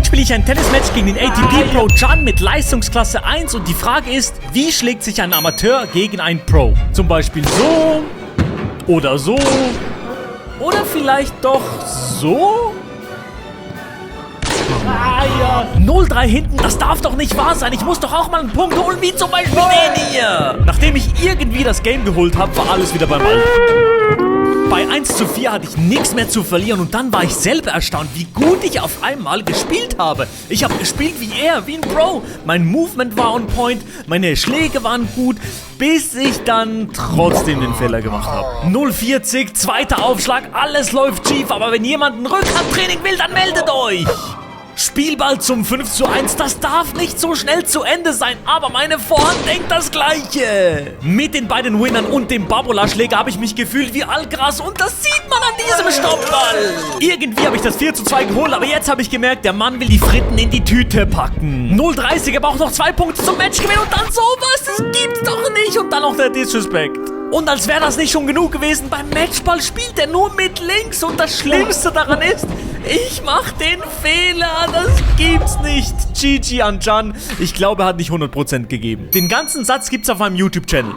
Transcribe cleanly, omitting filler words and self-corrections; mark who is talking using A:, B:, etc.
A: Heute spiele ich ein Tennismatch gegen den ATP Pro Can mit Leistungsklasse 1 und die Frage ist, wie schlägt sich ein Amateur gegen einen Pro? Zum Beispiel so oder so oder vielleicht doch so? 0-3 hinten, das darf doch nicht wahr sein. Ich muss doch auch mal einen Punkt holen, wie zum Beispiel den hier. Nachdem ich irgendwie das Game geholt habe, war alles wieder beim Alten. Bei 1:4 hatte ich nichts mehr zu verlieren und dann war ich selber erstaunt, wie gut ich auf einmal gespielt habe. Ich habe gespielt wie er, wie ein Pro. Mein Movement war on point, meine Schläge waren gut, bis ich dann trotzdem den Fehler gemacht habe. 0:40, zweiter Aufschlag, alles läuft schief, aber wenn jemand ein Rückhandtraining will, dann meldet euch. Spielball zum 5:1, das darf nicht so schnell zu Ende sein, aber meine Vorhand denkt das Gleiche. Mit den beiden Winnern und dem Babola-Schläger habe ich mich gefühlt wie Alcaraz und das sieht man an diesem Stoppball. Irgendwie habe ich das 4:2 geholt, aber jetzt habe ich gemerkt, der Mann will die Fritten in die Tüte packen. 0:30, aber auch noch 2 Punkte zum Matchgewinn und dann sowas, das gibt's doch nicht. Und dann noch der Disrespect. Und als wäre das nicht schon genug gewesen, beim Matchball spielt er nur mit links und das Schlimmste daran ist, ich mach den Fehler, das gibt's nicht. GG an Can, ich glaube, er hat nicht 100% gegeben. Den ganzen Satz gibt's auf meinem YouTube-Channel.